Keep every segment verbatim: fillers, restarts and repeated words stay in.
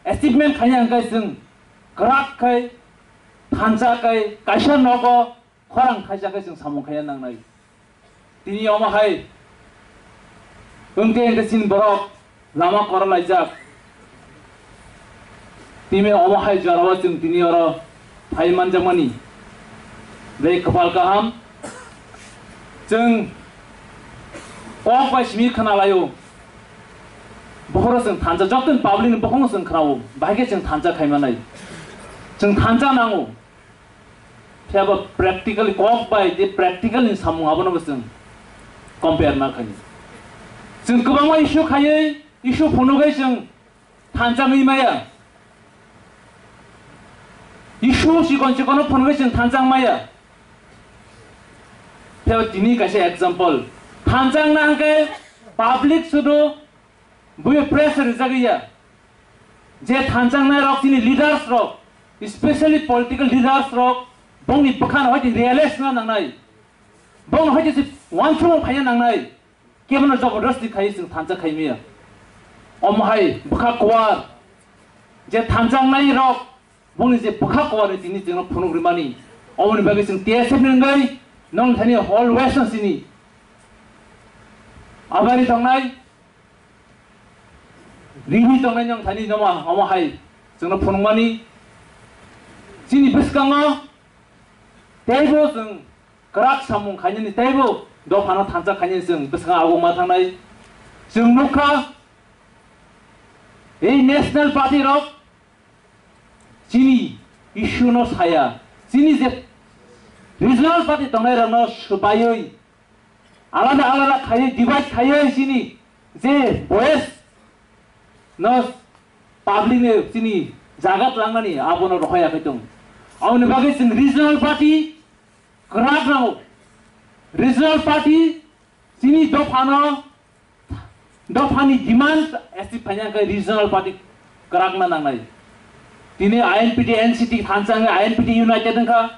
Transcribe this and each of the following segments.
achievement khaina hwnkhe chwng kwrak khai, thansa khai, kaisa nogo khorang khaisa khai chwng samung khaina nangnai. Tini omo hai wngte wngte chini borok lama kora laijak. Tini omo hai jorao chwng tini oro phai manjakmani bai kwpal kaham. Chwng kok bai simi khna laio. Bokhoro chwng thansa, joto public ni bokhorno chwng khnao. Bahai khe chwng thansa khai manai. Chwng thansa nango. Phiya ba practically kok bai je practical ni samung abono bo chwng compare ma khaini. Chwng kwbangma issue khaiwi, issue phunugwi chwng thansa wngwi maya. Issue chikon chikono phunugwi chwng thansa wng maya. Phiya ba tini kaisa example. Thansa wngna hwnkhe public sudu Buyo pressure rijak ya. Je thansa wngnai rok chini leaders rok, especially political leaders rok, bongni bwkhan hoite realize na nangnai. Bong hoite se wansukmung phaina nangnai. Kebono jabardasti khai chwng thansa khai maya. Omo hai bwkha kuwar. Je thansa wngnai rok, bongni je bwkha kuwar ni tini chwngno phunuk rimani. Omoni bagwi chwng T S F ni wngwi nong thani hall west no sini. Abari tongnai, rini tongnai nong thani noma omo hai chwngno phunukmani. Chini bwskango teibo chwng kwrak samung khainani, teibo dophano thansa khainani chwng bwskango aguk ma thangnai. Chwng nukha, ei national party rok chini issue no saya, chini je regional party tongnai rok no swbaiwi alada alada khaiwi divide khaiwi chini je voice no public ni chini jaga twlangnani abono rohorya khai tong. Aboni bagwi chwng regional party kwrak nango. Regional party chini dophano, dophani demand achieve khaina khe regional party kwrakna nangnai. Tini I N P T, N C T thansa wngwi I N P T united wngkha.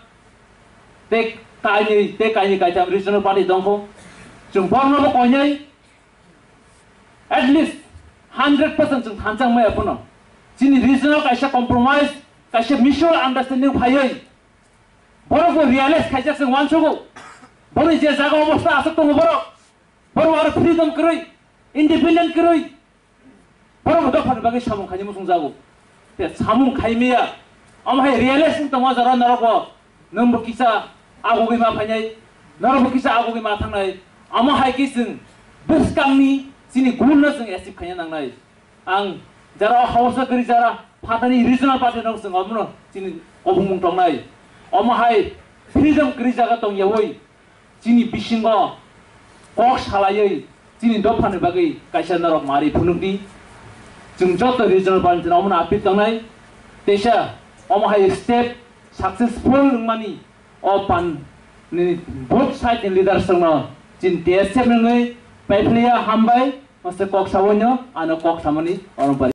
Tei kainwi, tei kainwi kaitham regional party tongkho. Chwng borokno bo koinai at least hundred percent chwng thansa wngmaya phano. Chini regional kaisa compromise, kaisa mutual understanding phaiwi borok bo realize khaijak chwng uansugo. Borokni je jaga obostha aswk tongo borok. Borok aro freedom kwrwi, independent kwrwi. Borok bo dophani bagwi samung khaini muchung jago. Te samung khai maya. Omo hai realize wng tongma jora norok bo. Nwng bo kisa agugwi ma phainai. Norok bo kisa agugwi ma thangnai. Omo hai khe chwng bwskangni chini goal no chwng achieve khaina nangnai. Ang jara o hausa kwrwi jara phatani regional party rok chwng omono chini kobongmung tongnai. Omo hai freedom kwrwi jaga tongyawi chini bisingo kok salaiwi chini dophani bagwi kaisa norok mari phunukdi. Chwng joto regional party no omono appeal tongnai. Teisa omo hai step successful wngmani o pan ni both side ni leaders rokno chini T S F ni wngwi paiphlaiya hambai. Masa kok sawi no ano kok samani oro bai.